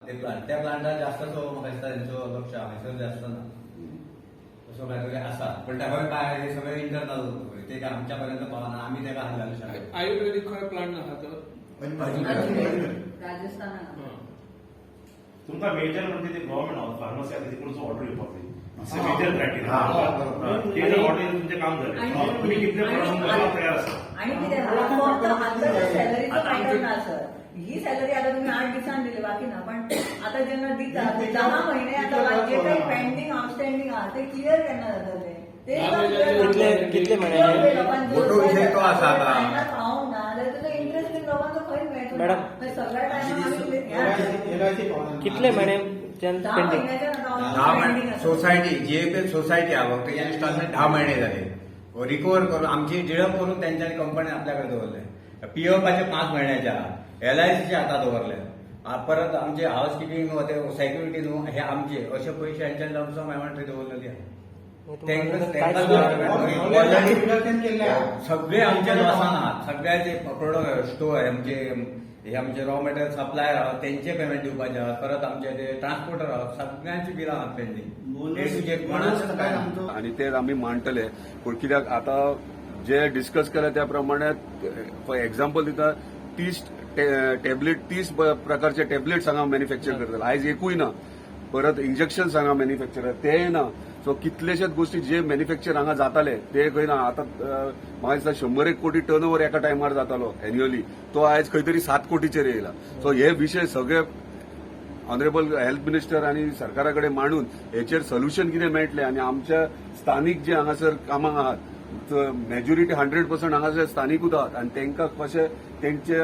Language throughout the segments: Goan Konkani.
ते प्लांट, त्या प्लांटार जास्तसो म्हाका दिसता तेंचो लक्ष आहा, थंयसर जास्त ना. तसो काय तरी आसा, पण ताका काय, हे सगळे इंटरनल, ते काय आमच्या पर्यंत पावना. आमी तेका हात घालूंक शकना. आयुर्वेदीक खंय प्लांट आहा तर? राजस्थानात. तुमकां मेजर म्हणजे ते गव्हर्नमेंट फार्मसी आसा, तिकडून ऑर्डर येवपाक जाय. मेजर क्रायटेरिया ते जर ऑर्डर येवन तुमचें काम जालें, तुम्ही कितले प्रोडक्शन करपाक तयार आसा? आणि कितें आहा, फक्त आमच्या सॅलरीचो मॅटर ना सर. ही सॅलरी आता तुम्ही 8 दिसांनी दिली, बाकी ना. पण आता जेन्ना दिता ते 10 महिने, आता जे काही पेंडिंग आउटस्टँडिंग आहा ते क्लिअर केन्ना जातले ते? कितले कितले महिन्यांनी? मोठो विशय तो आसा आता. पावूंक ना जाल्यार तेजो इंट्रस्ट बीन लोकांचो खंय मेळटलो? मॅडम. सगळ्या टायमार कितले महिन्याच्यान 10 पेंडिंग? महिन्याच्या आता 10 महिने pending आसा. सोसायटी, जीएपीएल सोसायटी आहा फक्त इन्स्टॉलमेंट 10 महिने जाले. रिकवर करून आमची डिडक्ट करून तेंच्यांनी कंपनी आपल्याकडे दवरले. पीएफाचे 5 महिन्याचे आहा, एलआयसीचे आता दवरले. परत आमचे हाऊस किपिंग न्हू, ते सेक्युरिटी न्हू, हे आमचे अशे पयशे हेंच्यानी लमसम अमावंट थंय दवरलेली आहा. कांयच तेंकां सगळे आमच्या लॉसान आहात. सगळ्याचे प्रोडक्ट स्टोर, आमचे हे आमचे रॉ मटेरियल सप्लायर आहात, तेंचे पेमेंट दिवपाचे आहात. परत आमचे ते ट्रान्सपोर्टर आहात, सगळ्यांची बिलां आहात पेंडींग. हे तुजे कोणाचेच काय ना. आणि ते आमी मांडटले. पूण कित्याक आतां जे डिस्कस केले त्या प्रमाणे, फॉर एक्झाम्पल दिता, 30 टॅबलेट, 30 प्रकारचे टॅबलेट्स हांगा मॅन्युफॅक्चर करतले, आयज एकूय ना. परत इंजेक्शन हांगा मॅन्युफॅक्चर तेय ना. सो कितलेशेच गोष्टी जे मॅन्युफॅक्चर हांगा जाताले ते खंय ना आतां. म्हाका दिसता 101 कोटी टर्न ओव्हर एका टायमार जातालो एन्युअली, तो आयज खंय तरी 7 कोटीचेर येयला. सो हे विशय सगळे ऑनरेबल हेल्थ मिनिस्टर आणि सरकारा कडेन मांडून हेचेर सोल्युशन कितें मेळटलें. आनी आमच्या स्थानीक जे हांगासर कामाक आहात, मेजॉरिटी 100% हांगासर स्थानिकूच आहात, आनी तांकां कशें तेंचे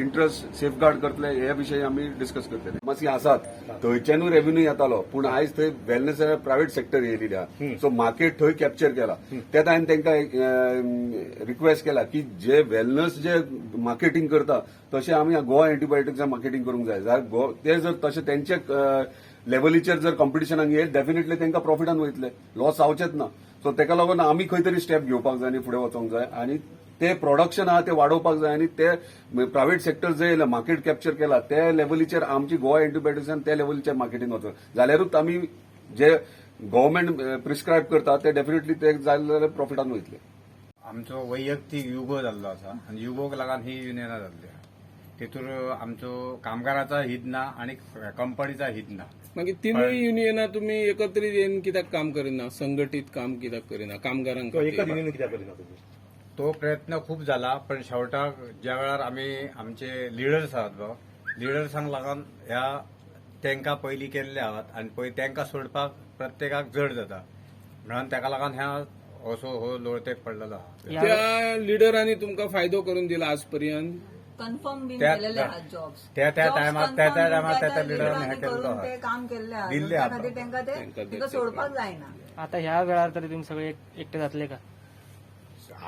इंट्रस्ट सेफगार्ड करतले हे विशय आमी डिस्कस करतले. फार्मासी आसात, थंयच्यानूय रेव्हेन्यू येतालो, पूण आयज थंय वेलनेस प्रायव्हेट सेक्टर येयलेली आहा. सो मार्केट थंय कॅप्चर केला. तेच हांवें तांकां रिक्वेस्ट केला की जे वेलनस जे मार्केटिंग करता तशें आमी गोवा अँटीबायोटिक्सां मार्केटिंग करूंक जाय. जाल्यार ते जर तशें तेंचे लेवलीचेर जर कॉम्पिटिशनाक येत, डेफिनेटली तांकां प्रॉफिटान वयतले, लॉस जावचेच ना. सो तेका लागून आमी खंय तरी स्टेप घेवपाक जाय आनी फुडें वचोंक जाय आनी ते प्रोडक्शन आहा ते वाडोवपाक जाय. आनी ते प्रायव्हेट सेक्टर जे मार्केट कॅप्चर केला ते लेवलीचेर आमची गोवा अँटीबायोटिक्सान त्या लेवलीचेर मार्केटींग वचोंक जाल्यारूच आमी जे गव्हर्मेंट प्रिस्क्रायब करता ते डेफिनेटली ते जाले जाल्यार प्रॉफिटान वयतले. आमचो वैयक्तीक युगो जाल्लो आसा आनी युगोक लागून ही युनियनां जाल्ली आहा. तेतूर आमचो कामगाराचो हित ना आनी कंपनीचा हित ना. मागीर तिनूय युनियनां तुमी एकत्रीत येवन कित्याक काम करिना? संघटीत काम कित्याक करिना कामगारांक किंवा एकच खातीर? युनियन कित्याक करिना तुमी? तो प्रयत्न खूब जाला, पण शेवटाक ज्या वेळार आमी आमचे लिडर्स आहात बघ, लिडर्सांक लागून ह्या तांकां पयलीं केल्ले आहात आनी पयलीं तांकां सोडपाक प्रत्येकाक जड जाता म्हणून ताका लागून ह्या असो हो लोळतेक पडलेलो आहा. त्या लिडरांनी तुमकां फायदो करून दिला आज पर्यंत? कन्फर्म बीन केलेले आहात जॉब्स. त्या त्या टायमार, त्या त्या टायमार त्या त्या लिडरान हें केल्लो आहा. ते काम केल्ले आहा. दिल्ले त्या आहा. खातीर तांकां ते तांकां ते तांकां सोडपाक जायना. आता ह्या वेळार तरी तुम्ही सगळे एकटे जातले का?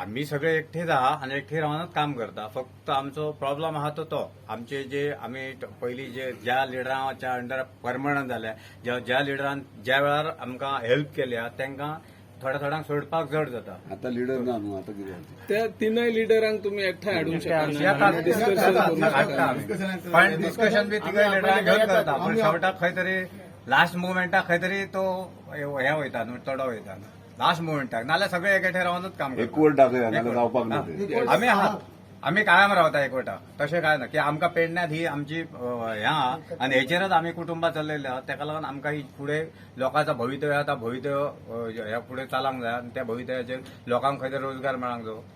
आम्ही सगळे एकठेच आहा आनी एकठे रावनच काम करता. फक्त आमचो प्रॉब्लम आहा तो तो आमचे जे आमी पयलीं जे ज्या लिडरांच्या अंडर परमनंट जाले, ज्या ज्या लिडरान ज्या वेळार आमकां हेल्प केल्या, तांकां थोड्या थोड्यांक सोडपाक जड जाता. आता लिडर ना न्हू, आता कितें जालें? त्या तिनय लिडरांक तुमी एकठांय हाडूंक शकना? येतात. डिस्कशन करूंक हाडटा शकना? आमी. पण डिस्कशन बी तिगय लिडरांक घेवन करता, पण शेवटाक खंय तरी लास्ट मुवमेंटाक खंय तरी तो हे वयता न्हू, तडो वयता लास्ट मुवमेंटाक. नाल्यार सगळे एकठे रावनच काम करता. एकवट दाखया, नाल्यार जावपाक ना ते. आमी आहात, आमी कायम रावता एकवटा. तशें काय ना की आमकां पेडण्यात ही आमची हें आहा आनी हेचेरच आमी कुटुंबां चलयल्ले आहा. तेका लागून आमकां ही फुडें लोकांचो भवितव्य आतां भवितव्य ह्या फुडें चलूंक जाय आनी त्या भवितव्याचेर लोकांक खंय तरी रोजगार मेळोंक जायो.